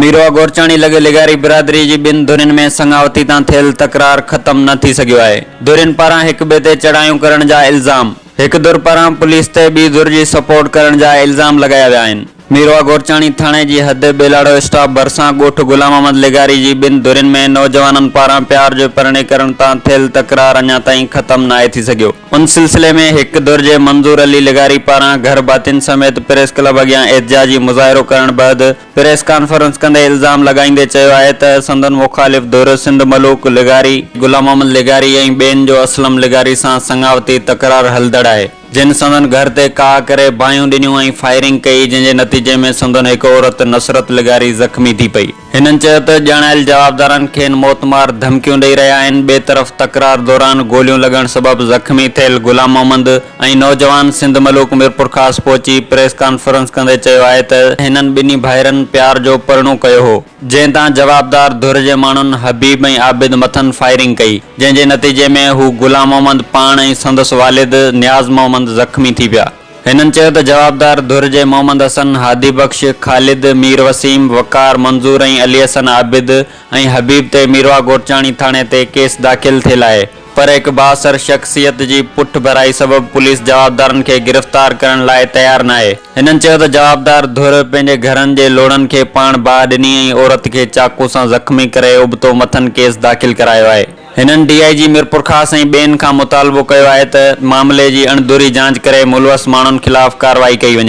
ميرواھ گورچاڻي لڳ لغاري برادري جي ٻن ڌرين ۾ سڱاوتي تان ٿيل تڪرار ختم نه ٿي سگهيو آهي، ڌرين پاران هڪ ٻئي تي چڙهايون ڪرڻ جا الزام، هڪ ڌر پاران پوليس تي ٻي ڌر جي سپورٽ ڪرڻ جا الزام لڳايا ويا آهن. ميرواھ گورچاڻي ٿاڻي جي حد ٻيلاڙو اسٽاپ ڀرسان ڳوٺ غلام محمد لغاري جي ٻن ڌرين ۾ نوجوانن پاران پيار جو پرڻي ڪرڻ تان ٿيل تڪرار اڃا تائين ختم ناهي ٿي سگهيو. ان سلسلي ۾ هڪ ڌر جي منظور علي لغاري پاران گهر ڀاتين سميت پريس ڪلب اڳيان احتجاجي مظاهرو ڪرڻ بعد پريس ڪانفرنس ڪندي الزام لڳائيندي چيو آهي ته سندن مخالف ڌر سنڌ ملوڪ لغاري، غلام محمد لغاري ۽ ٻين جو اسلم لغاري سان سڱاوتي تڪرار هلندڙ آهي. جن سندن گهر تي ڪاهه ڪري باهيون ڏنيون ۽ فائرنگ ڪئي جنهن جي نتيجي ۾ سندن هڪ عورت نصرت لغاري زخمي ٿي پئي. هنن چيو ته ڄاڻايل جوابدارن کين موتمار ڌمڪيون ڏئي رهيا آهن ٻئي طرف تڪرار دوران گوليون لڳڻ سبب زخمي ٿيل غلام محمد ۽ نوجوان سنڌ ملوڪ ميرپورخاص پهچي پريس ڪانفرنس ڪندي چيو آهي ته هنن ٻنهي ڀائرن پيار جو پرڻو ڪيو هو. جنهن تان جوابدار ڌر جي ماڻهن حبيب ۽ عابد مٿن فائرنگ ڪئي، جنهن جي نتيجي ۾ هو غلام محمد پاڻ ۽ سندس والد نياز محمد زخمي ٿي پيا. هنن چيو ته جوابدار ڌر جي محمد حسن، هادي بخش، خالد، مير وسيم، وقار، منظور ۽ علي حسن عابد ۽ حبيب تي ميرواهه گورچاڻي ٿاڻي تي ڪيس داخل ٿيل آهي. پر هڪ بااثر شخصيت جي پٺڀرائي سبب پوليس جوابدارن کي گرفتار ڪرڻ لاء تيار ناهي. هنن چيو ته جوابدار ڌر پنهنجي گهرن جي لوڙهن کي پاڻ باهه ڏني ۽ عورت کي چاقو سان زخمي ڪري ابتو مٿن ڪيس داخل ڪرايو آهي. هنن ڊي I جي ميرپورخاص ۽ ٻين کان مطالبو ڪيو آهي ته معاملي جي اڻڌري جاچ ڪري ملوث ماڻهن خلاف ڪارروائي ڪئي وڃي.